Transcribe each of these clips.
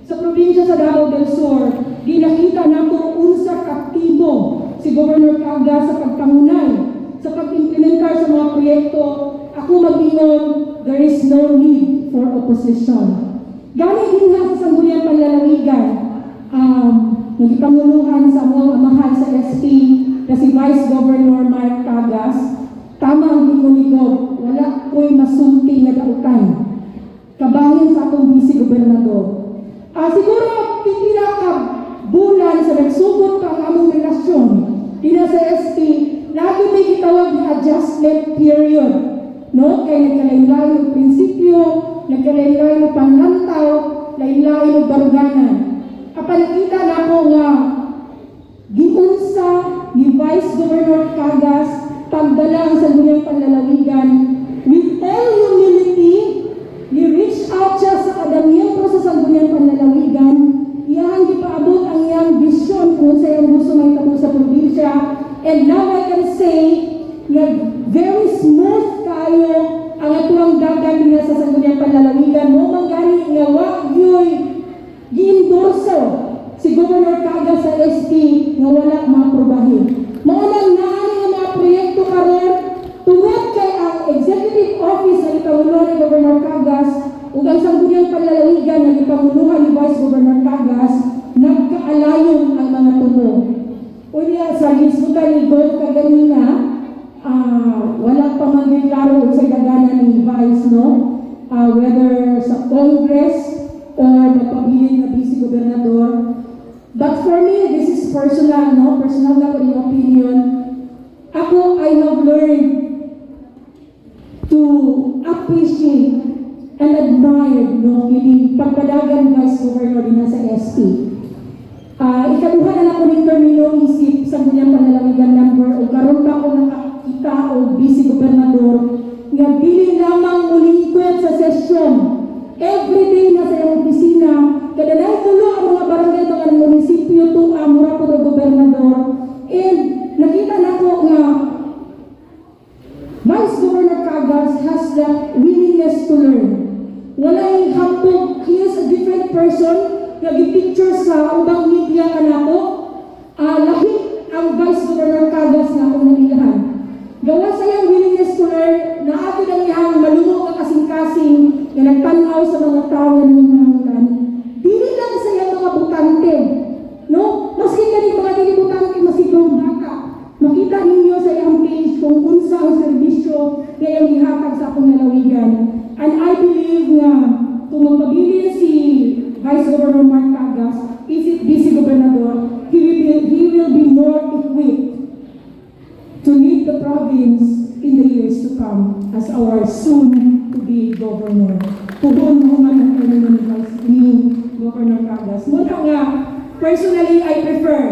Sa probinsya sa Davao del Sur, ginakita nato unsa kaaktibo si Governor Cagas sa pagpangunay, sa pag-implementar sa mga proyekto. Ako mag-ingon, there is no need for opposition. Gani dinha sa Sangguniang Panlalawigan, nagipanguluhan sa among amahan sa SP na si Vice Governor Mark Cagas, tama ang gingon ni Gov, wala ko'y masulti nga dautan. Kabahin sa atong vice gobernador. Siguro pipila ka bulan sa nagsugot pa ang among relasyon dinha sa SP, lagi may gitawag na adjustment period. No? Kay nagkalain-lain og prinsipyo, nagkalain-lain og panlantaw, lain-lain og baruganan. Apan nakita nako nga giunsa ni Vice Governor Cagas pagdala ang Sangguniang Panlalawigan with all humility. Ni reach out siya sa kada miyembro sa Sangguniang Panlalawigan, iyang gipaabot ang iyang vision kung sa iyang gusto mahitabo sa probinsya, and now I can say nga very smooth kayo ang atuang dagan dinha sa Sangguniang Panlalawigan. Mao man gani nga wa gyoy giendorso si Governor Cagas sa SP nga wala maaprobahin. Mao nang naani nga mga proyekto karon tungod kay ang Executive Office nga gipanguluhan ni Governor Cagas ug ang Sangguniang Panlalawigan nga gipanguluhan ni Vice Governor Cagas, nagkaalayon ang mga tumo. Unya sa gisgutan ni Gov kaganina, wala pa man gyud klaro unsay daganan ni Vice, no? Whether sa Congress or magpabilin na vice gobernador. But for me, this is personal, no? Personal na ko yung opinion. Ako, I have learned to appreciate and admire, no, kining pagpadagan Vice Governor dinha sa SP. Ikaduha na nako ning termino isip Sangguniang Panlalawigan member o karon pa ko nakakita og vice gobernador nga dili lamang mulingkod sa sesyon. Every day na sa iyang opisina, kada tulo ang mga barangay, mga munisipyo tuwa mura pud og gobernador. And nakita nako nga Vice Governor Cagas has that willingness to learn. Walay hambog, he is a different person nga gi-picture sa ubang media kanako. Lahi ang Vice Governor Cagas nga akong nailhan. Gawa sa iyang willingness to learn, naa gyud ang iyang malungo nga kasing-kasing nga nagtan-aw sa mga tao nga nanginahanglan. Dili lang sa iyang mga butante, no? Maski kani mga dili butante, maski kung bata, makita ninyo sa iyang page kung unsa ang serbisyo nga iyang gihatag sa akong lalawigan. And I believe nga kung magpabilin si Vice Governor Mark Cagas, isip Vice Gobernador, he will be more equipped to lead the province in the years to come as our soon-to-be governor. Puhon mo man ang termino ni Vice ni Governor Cagas. Mao na nga, personally, I prefer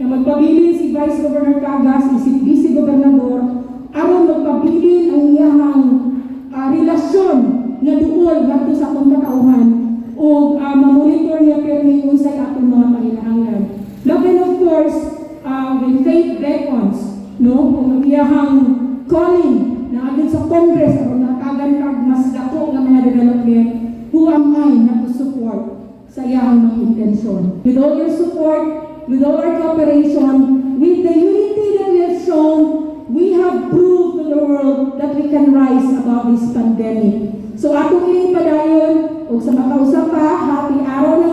na magpabilin si Vice Governor Cagas isip Vice Gobernador aron magpabilin ang iyahang relasyon nga duol ngadto sa akong katauhan o mamonitor niya pirmi unsay atong mga panginahanglan. Labi of course, when faith beckons, no? Kung ang iyahang calling na agad sa Congress aron natagan kag mas dako nga mga development, who am I not to support sa iyahang mga intensyon? With all your support, with all our cooperation, with the unity that we have shown, we have proved to the world that we can rise above this pandemic. So atong ining padayon, ug sa makausap pa, happy Araw ng